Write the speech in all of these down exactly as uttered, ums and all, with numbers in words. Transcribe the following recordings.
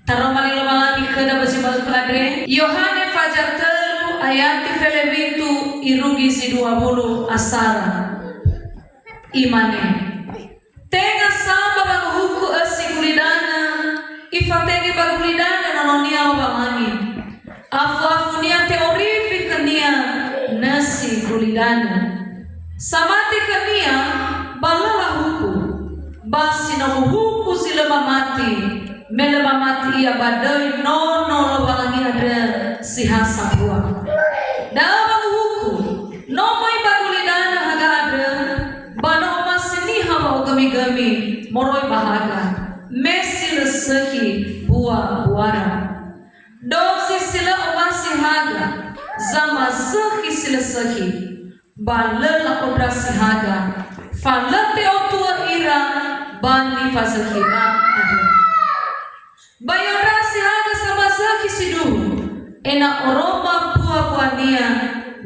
Taroma li Lowalangi khöda ba zi ma'ökhö andre. Yohane faza tölu ayati felewitu irugi zi dua wulu asara. Imane, "Tenga sa ba wanguhuku ösi gulidanö, ifatenge ba gulidanö nononia Lowalangi. Afu-afunia te'orifi khönia nösi gulidanö. Samati khönia, ba lö lahuku. Ba si no uhuku zi lö mamati, me lö mamati ia ba döi Nono Lowalangi andrö si ha sambua. Da'ö wanguhuku, no möi ba gulidanö haga andrö, ba no omasi niha wa'ogömigömi moroi ba haga, me si lö sökhi bua-buara. Dozi si lö omasi haga, zamazökhi si lö sökhi, ba lö la'ondrasi haga, fa lö te'otu'ö ira ba nifazökhira andrö. Ba i'ondrasi haga samazökhi sindruhu, ena'ö oroma bua-buania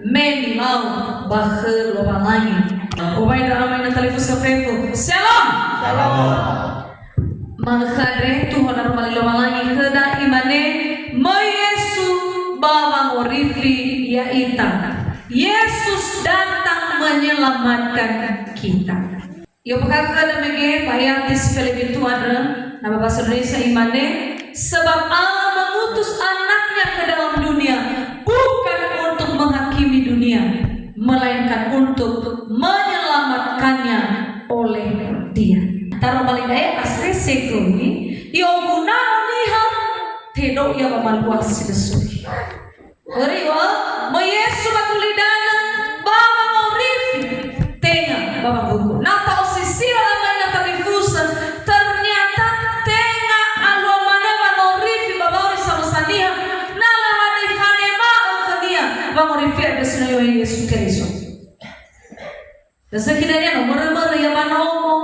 me nilau ba khö Lowalangi." Owai ndra ama ina talifusö fefu. Shalom. Shalom. Ma'ökhö andre, ituhö na Roma li Lowalangi khöda, imane, "Möi Yesu ba wangorifi ya'ita. Yesus datang menyelamatkan kita." I'ombakha'ö khöda mege ba ayati si felewitu andrö, na ba bahasa Indonesia imane, "Sebab Allah mengutus anaknya ke dalam dunia bukan untuk menghakimi dunia, melainkan untuk menyelamatkannya oleh Dia." Taroma li da'e, asese göi, i'oguna'ö niha, tedo ia wamalua si lö sökhi. Börö wa, möi Yesu ba gulidanö, ba wangorifi, tenga ba wanguhuku. Na ta'osisi'ö ama ina talifusö, ternyata tenga alua manö wangorifi ba wa'auri samösa niha, na lö hana ifanema'ö khönia wangorifi andrö si no i'ohe Yesu Keriso. Lö sökhi dania no mörö-mörö ia ba nomo.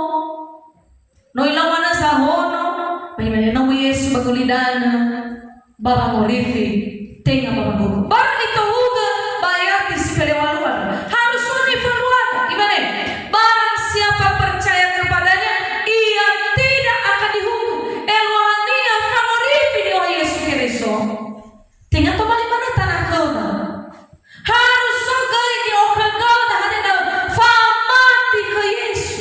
No ilau manö sahono, ba imane no möi Yesu ba gulidanö, ba wangorifi, tenga ba wanguhuku. Börö nitohugö ba ayati si felewalu andrö. Harus so nifaluada. Imane, "Barang siapa percaya kepada-Nya, ia tidak akan dihukum." Eluahania fangorifi ni'ohe Yesu Keriso. Tenga tobali manö tanö khöda. Harus so göi ni'okhögöda hadia da'ö famati khö Yesu.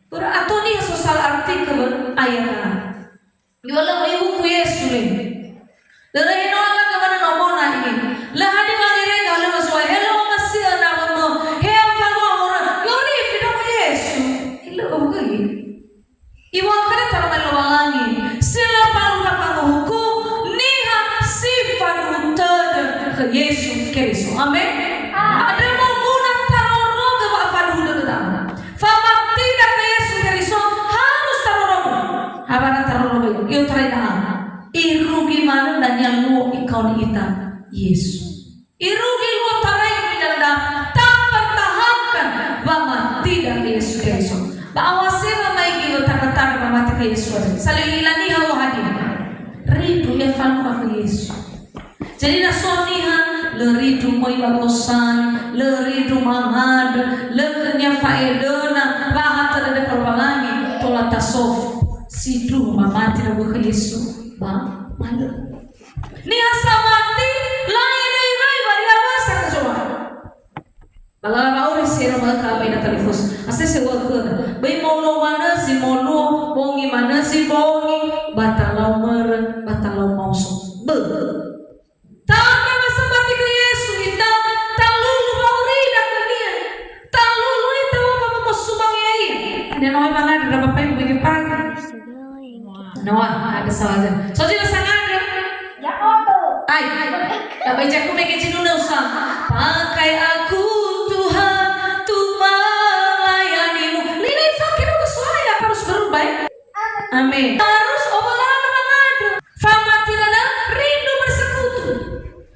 Börö ato niha so salah artikel ayat na. Yua lö möi huku Yesu le. Lö röhe no aga gawada nomona ini. Lö hadia wangerega lö masua. He lö omasi'ö na wömö. He afalua horö. I'orifi no Yesu. He lö ogöi. Iŵa'ö khöda taroma li Lowalangi, si lö falukha fanguhuku, niha si faduhu tödö khö Yesu Keriso. Amen. Andrö moguna tarorogö wa'afaduhu dödöda. Famatida khö Yesu Keriso harus tarorogö. Hadia tarorogö, i'otarai da'a. Irugi manö dania luo ikaoni ita Yesu. Irugi luo tarai umi dödöda, tapertahankan wamatida khö Yesu Keriso. Ba awasera maigi wö tandra-tandra wamati khö Yesu andrö. Salö'ö i'ila niha wö hadia? Rindru ia falukha khö Yesu. Jadi na so niha lö rindru möi ba gosali, lö rindru mangandrö, lö khönia fa'edöna, wa'ahatö dödö khö Lowalangi, tola tasofu. Sindruhu mamati ndra'ugö khö Yesu, ba ma'andrö. Niha samati, lö iröi-röi ba riawösa khö Zo'aya. Ba lala wa'auri si no ma'ökhö ama ina talifusö. Asese wa'auri khöda. Böi moluo manö zi moluo, bongi manö zi bongi, ba talau mörö, ba talau maoso. Böi. Tama ba samati khö Yesu ita, talulu wa'aurida khönia. Talulu ita ba mosumange ia. Ada noe mangandrö, ada bapak ibu bagi pagi. Noah, ada salah aja. So, tidak sangandrö. Ya, odo. Ai, ai. Tapi jaku mege jinuna usah. Pakai aku, Tuhan, untuk melayani-Mu. Ini, ini, fakir aku suara ya, harus berubah, ya. Amin. Harus obolana mangandrö. Famatida na rindu bersekutu.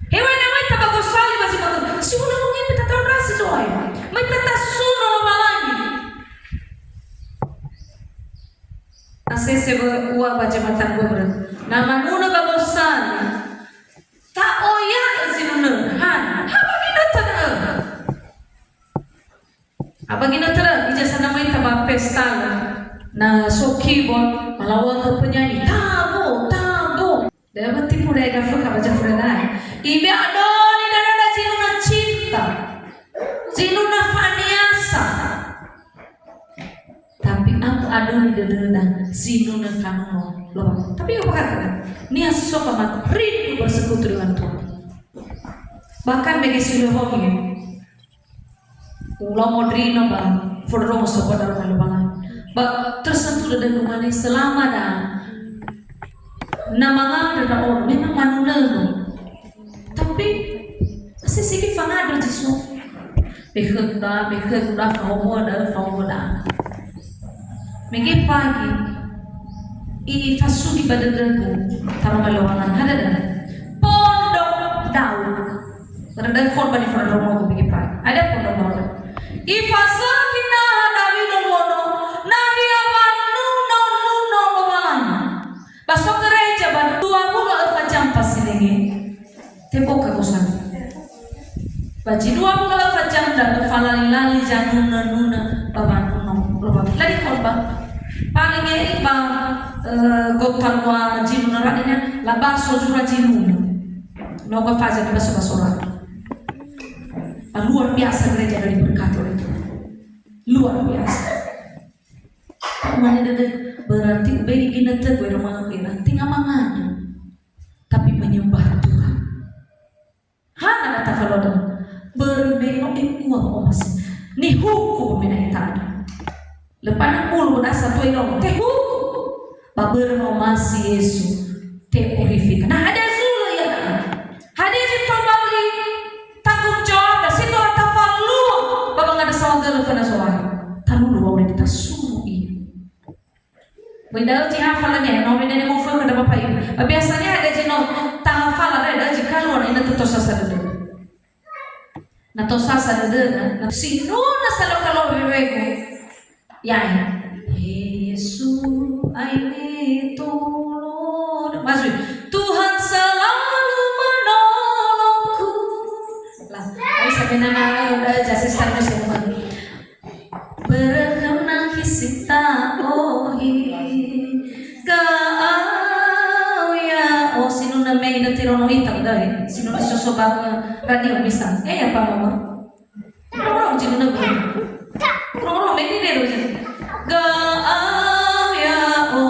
Hewan-hewan taba gosali masih bagus. Sudah mungkin kita tahu rasa soalnya. Minta tasuno lagi. Asese wö ua ba jematan gubernur. Na manunö ba bosan. Ta'oya'ö zinunö. Han. Haba ginötö da'ö. Haba ginötö da'ö. Ijazah nama ita ba pesta. Na so keyboard. Laŵa'ö khö penyanyi, "Tabo, tabo." Da'ö tifu da'e gafökha ba zaföna. Ibe adoni dödöda zinunö cinta. Zinunö faniasa. Tapi am adoni dödöda zinunö kanuno Lowalangi. Tapi apa kata? Niha si so famati rindu bersekutu dengan Tuhan. Bahkan bagi suluh hogi. Ulau modrino ba fondroroma sokhö daroma Lowalangi. Ba tersentuh dödögu mane selama da na mangandrö ndra'odo, memang manunögu. Tapi, sisi fangandrö Yesu. Mehöda, mehöda, fahohoda, fahohoda. Mege pagi, ifasugi ba dödögu, taroma Lowalangi, hadia da'ö? Pondro Daud. Röndra khotbah ni fondroroma mege pagi. Ada pondro Daud. Ifasökhi naha Daud nono, nahia wanuno-nuno Lowalangi. Ba so gereja ba dua wulu a öfa jam pasilenge. Teboka gosana. Ba zi dua wulu a öfa jam da'ö falali-lali zanunö-nunö ba wanuno Lowalangi. Lali khotbah. Paling ngeri ba, eh, gotalua zinunö ra'ina, labaso zura zinunö. No ga faza di baso-baso ra. Luar biasa gereja ada diberkati oleh Tuhan. Luar biasa. Mane dödö, berarti ube'e ginötögu ero mangandrö, tenga mangandrö. Tapi menyembah Tuhan. Hana kata falodo. Börö me no ewua wa'omasi. Nihuku ba mena ita ada. Lö pandang bulu ba dasa tuai dono. Tehuku. Ba börö wa'omasi Yesu. Te'orifi ita. Nah, hadia zulö ia? Hadia zi tobali tanggung jawab da si tola tafalua ba wangandrö saohagölö föna Zo'aya. Talulu wa'auri kita sunu ia. Böi da'ö zi hafala niha, no böi da'ö mofökhö da Bapak Ibu. Ba biasanya ada zi no tahafala da, da zi kalua na ina tosa sa dödö. Na tosa sa dödö, na, na sinuna sa lo kalo bebegu. Ya, ya. Yesu, aine tulung. Maksud, Tuhan selalu menolongku. Lah, ayo sampai nana, udah jasa satu semua. Börö khöu na hi si ta'ohi, ga'au ya'o. Sinunö me inöti rono ita, udah ya. Sinunö soso ba radio bisa. Eh, apa mama? Rono jinunö ba. Rono me ini deh, rono. Ga'au ya'o,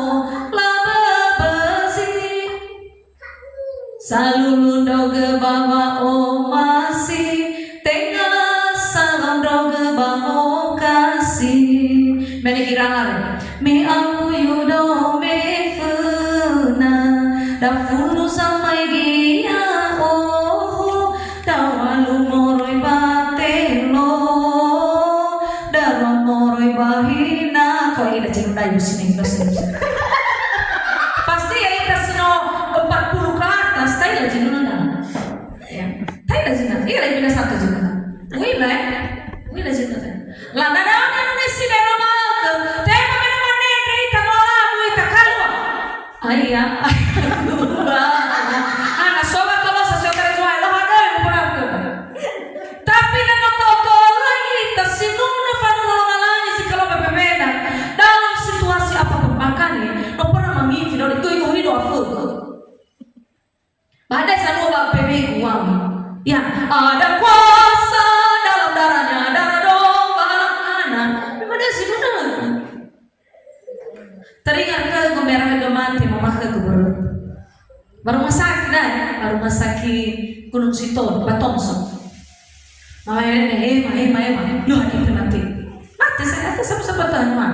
laböbözi. Salulu ndra'ugö ba wa'omasi, tenga salulu ndra'ugö ba mokasi. Mene giranga re. Me awuyu dome föna, dafulu zamaigi ya'ohu, dawalu moroi ba telo, darua moroi ba hina. Ko ida jinunö ibu sini, ibu sini. Pasti ya, ita seno empat puluh ke atas, taila jinunö. Ya. Taila jinunö. Iya, lebih dari satu jinunö. Uila, ya. Uila jinunö. La, na daun yang misi dalam aku. Tema mana mana ita no lagu ita kalua. Aiya. Ana sobat tolosa, sobat Zo'aya, lo hadoi, bukan aku. Tapi na no to'ö-to'ö ita sinunö fanuno Lowalangi si kalua bebeda dalam situasi apapun, makanya no pernah mangifi do, itu, itu hidup apa? Ba hadia zalua ba P B K uang. Ya, ada kuasa dalam darahnya, darah domba anak. Memang dia sinunö. Teringat khögu me raga mate mama khögu börö. Ba rumah sakit dah, ba rumah sakit Gunung Sintowo, ba Thompson. Mama ya, eh, ma, eh, ma, eh, ma. Lu hadir mati. Mati saya, atas sama-sama Tuhan, ma.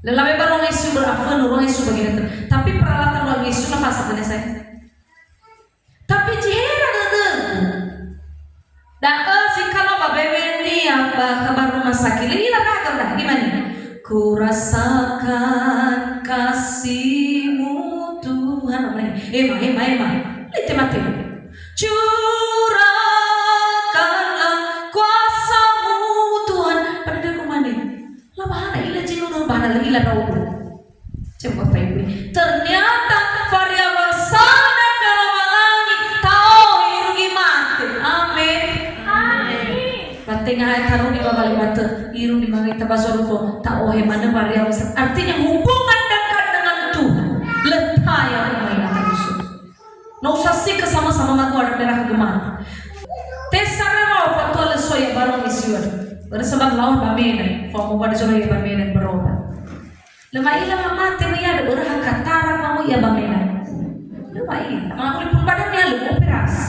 Lelawe ba ruang I C U berafönu ruang I C U bagian itu. Tapi peralatan ruang I C U na fasa tadi saya. Tapi zi hera dödögu. Da'ö zi kalua ba wewe-Nia ba khabar rumah sakit. Lö ila raga dah, gimana? Ku rasakan kasih-Mu Tuhan. Ema, ema, ema. Lite mate. Curahkanlah kuasa-Mu Tuhan. Pada dia kumane. La bahana ila jinunö, bahana la ila ndra'odo. Coba Bapak Ibu. Ternyata variabel sada ke Lowalangi ta'ohe irugi mate. Amin. Amin. Ba tenga hai taruni ba wali mate, irugi mangita ba zorugo, ta'ohe manö variabel sada. Artinya hubungan dekat No usasika sama-sama magu ada merah gemat. Tesara mau fatua le soya baru misiwa. Baru sebab lawan bamena, fa mau pada soya bamena berobat. Lö ma'ila mamate ma ia, da'ö ha katara ma ia ba mena. Lö ma'ila. Mangawuli pun badannia lö operasi.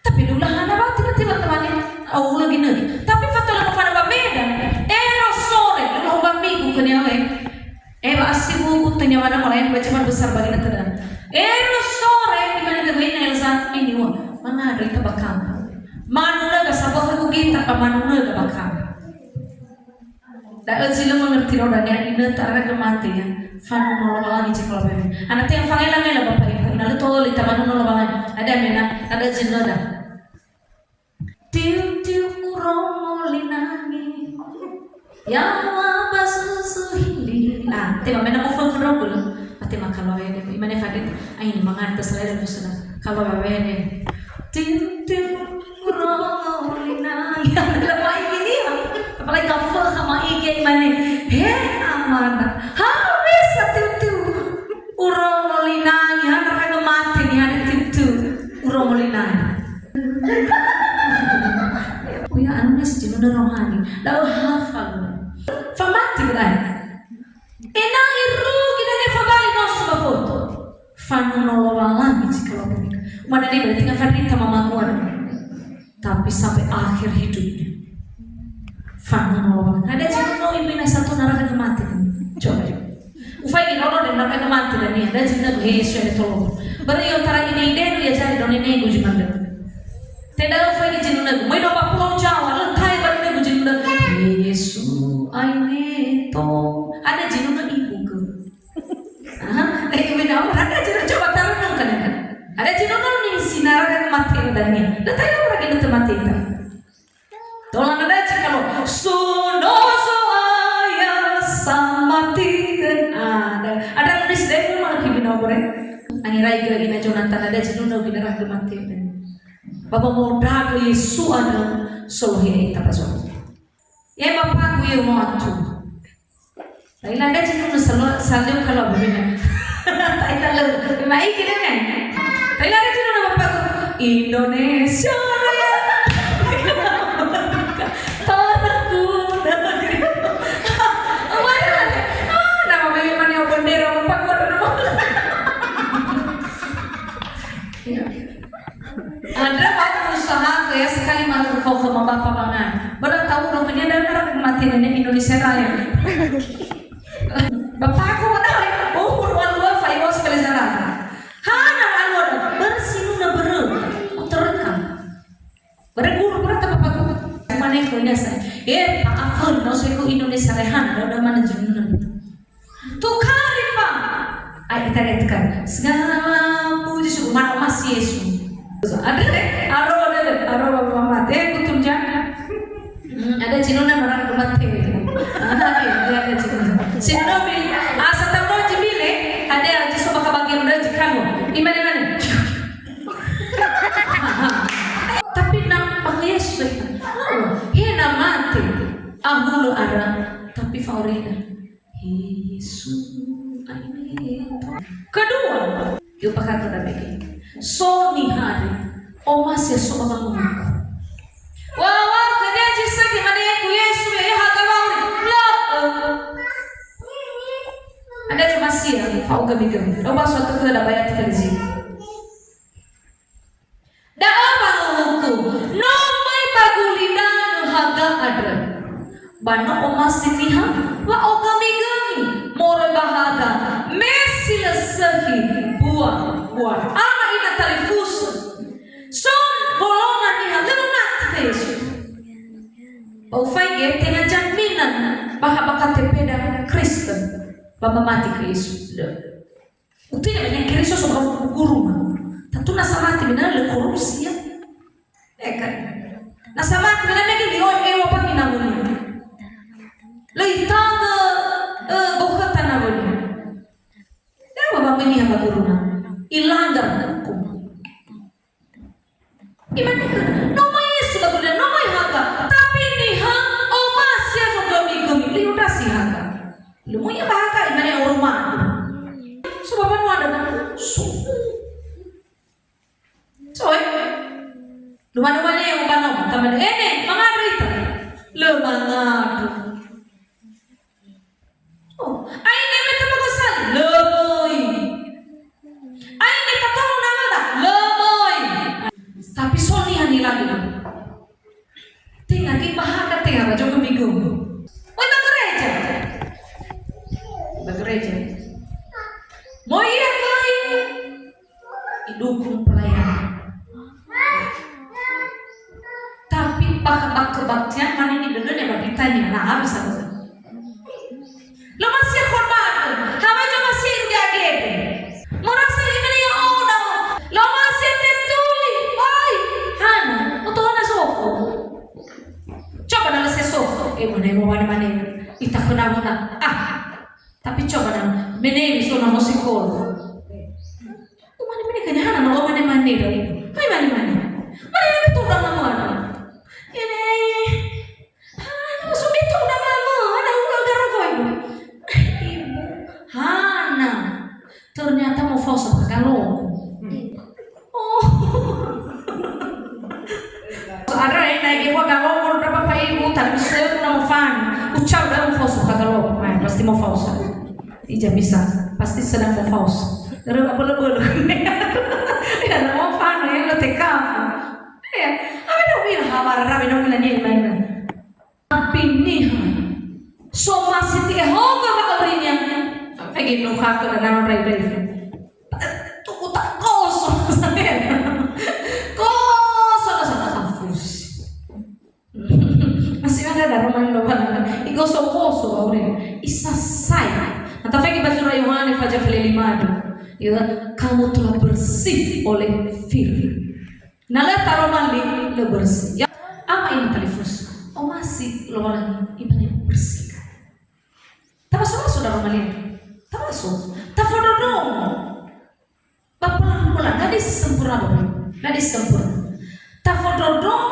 Tapi dula hana ba tiba-tiba temangnga, au lagi ne. Tapi fatua lö mafana ba mena. Ero sore, lö ho ba minggu khönia we. Eh, ba asi buku tanya mana malayan baca man besar bagi na tena. Ero sore, di mana temangnga Elsa, ini wa, mana ada ita bakal. Manuna ga sabah aku kita, manuna ga bakal. Da'ö zi lö mengerti roda niha inöta raga mate ya. Fanuno Lowalangi cekala bebe. Ana te fangela-ngela Bapak Ibu, na lö to'ö li tamanuno Lowalangi. Ada mena, ada zi lö da. Tiu, tiu, urongo linangi. Yaŵa ba susu hili. Ah, tema mena mo fön fön rogul. Ate makaloe de. Imane Fadil, ai ni manganta selain musuh. Kalau bawene. Tin, tin, urongo linangi. Lemai gini ya. Apalagi gafel sama I G mane. He, amana. Harus satu tu. Urongo linangi. Hana raga mate ni, hana tin, tin. Urongo linangi. Uya anu nasi jinunda rohani. Lau hafal. Famati belai. Ena'ö irugi dania fabali noso ba boto. Fanuno Lowalangi cekala bebe. Mana ni berarti nggak Fadli tama maguan. Tapi sampai akhir hidupnya. Fanuno Lowalangi. Ada cuma no ibu ina satu naraka mati. Coba deh. Ufaigi nono dan naraka mati dan ni. Ada cuma no Yesu yang tolong. Baru yang tara ini ide ya jadi doni nego jumanda. Te da'ö faigi jinunögu. Möi do ba Pulau Jawa, lö tae ba nunögu jinunögu. Yesu, aine to. Ada jinunö ibu ke. Aha, eh, ibu na, ada jinunö coba tarunung kan ya. Ada jinunö ni sinara kan mate dania. Lö tae ba lagi nanti mate ta. Tola nada jika lo. Suno Zo'aya samati. Ada, ada nulis deh mah ibu na bore. Angirai gila ina Jonathan ada jinunö gina raga mate dania. Ba wamondrege Yesu andrö solohe ita ba zo'aya. Ya, Bapa-Gu, ya, mau atu. Laila ada jinunö salo-, salio kalau berbeda. Laila lö, memang iki deh, kan? Laila ada jinunö Bapa-Gu. Indonesia Raya. Tanahku negeri. Oh, mana, mana? Ah, nama beli mana bendera Bapa-Gu ada nama. Ya. Andrö ba usaha ya sekali malu khö ma bapa bangan. Bala tahu lo punya dan orang mati nenek Indonesia Raya. Bapa-Gu mana? Oh, alua faiwas pelajaran. Hana alua bersinuna bere. Terekam. Bere guru berata Bapa-Gu. Mana yang kau nyasa? Eh, Pak Afan, mau saya ke Indonesia Raya, udah mana jinunö. Tukari, Pak. Ai, ita lihat tukari. Segala puji syukur, mana omasi Yesu. Ada, aro, ada, aro, Mama. Eh, kutum jangan. Hmm, ada jinunö orang rumah teh. Ah, iya, ada jinunö. Jinunö bi, asa tahu jinunö, ada aja sobat kabagian udah jikamu. Imane, imane. Tapi nampak Yesus, he na mate, ahulö ara, tapi fa'oreda. He Yesu, aine. Kedua, yuk pakai ke dalam ini. So niha de, omasi so ba bangun. Wa, wa, khönia zi sökhi mane ku Yesu, ya, ya, haga wa, la, eh. Ada cuma sia, fa'oga bigem. Coba suatu ke ada bayar tiga di sini. Da'ö wanguhuku, no möi ba gulidanö haga andrö. Ba no omasi niha, wa'ogömigömi moroi ba haga, me si lö sökhi bua, bua. Ama ina talifusö. So golongan niha, lö mati khö Yesu. Ba ufaigi, tenga jaminan ba ha ba K T P-da Kristen, ba mamati khö Yesu. Lö. Uti na mene Keriso so ba guruna. Tentu na samati mena lö korupsi ya. Eh kan? Na samati mena mege lio ewa pa ginawunia. Lö itangö, eh, gokhöta nawunia. Ewa ba meni ha ba guruna. Ilanggar hukum. Imane khöra, no möi Yesu ba gulidanö, no möi haga. Tapi niha omasi fa'ogömigömi, lö iundrasi haga. Lö möi ia ba haga, imane oroma. So ba banua da'ö, so. Dukung pelayanan. Tapi ba, ba kebaktian mane nidödönia ba Britania, na harus, harus. Lö omasi khotbah, hawa zomasi irugi agebe. Merasa ini ya ona. Lö omasi tetuli, oi, hana, oto hana soko. Coba na lö soko, eh, mana mau mane-mane, ita kena-kena. Ah, tapi coba na, mene mi so na ho sikolo. Umane mene kanya hana na omane-mane. Hai mane-mane. Mane mane betul dah mama. Ini. Hana, so betul dah mama. Hana, udah garogoi. Ibu. Hana. Ternyata mau fausa pagalo. Oh. Andrö, eh, na ege wa galogo ndra bapa ibu, tapi seru na mofan. Ucau da mofausa ka galogo. Mai, pasti mofausa. Ija bisa, pasti sedang mofausa. Röma bölö-bölö. Ya, na mofan, ya, na teka. Ya, apa dah bilang, apa dah bilang, bilang dia, bilang. Tapi niha somasi ti'ehogö wa'aurinia, fege no khakö na nano rai-rai. Tuku ta koso. Koso na sana kafusi. Masih ada darah main lo bana. Igoso-goso wa'aurinia. Isasai. Na tafege ba zura Yohane faza fele limadu. Ya, kamu telah bersih oleh firman. Na lö taroma li, lö bersih. Ya, ama ini talifus. Omasi Lowalangi, imane bersihkan. Tabaso-baso daroma li. Tabaso. Tafondrondrongo. Ba pelan-pelan. Nggak ada sempurna, Bapak Ibu. Nggak ada sempurna. Tafondrondrongo.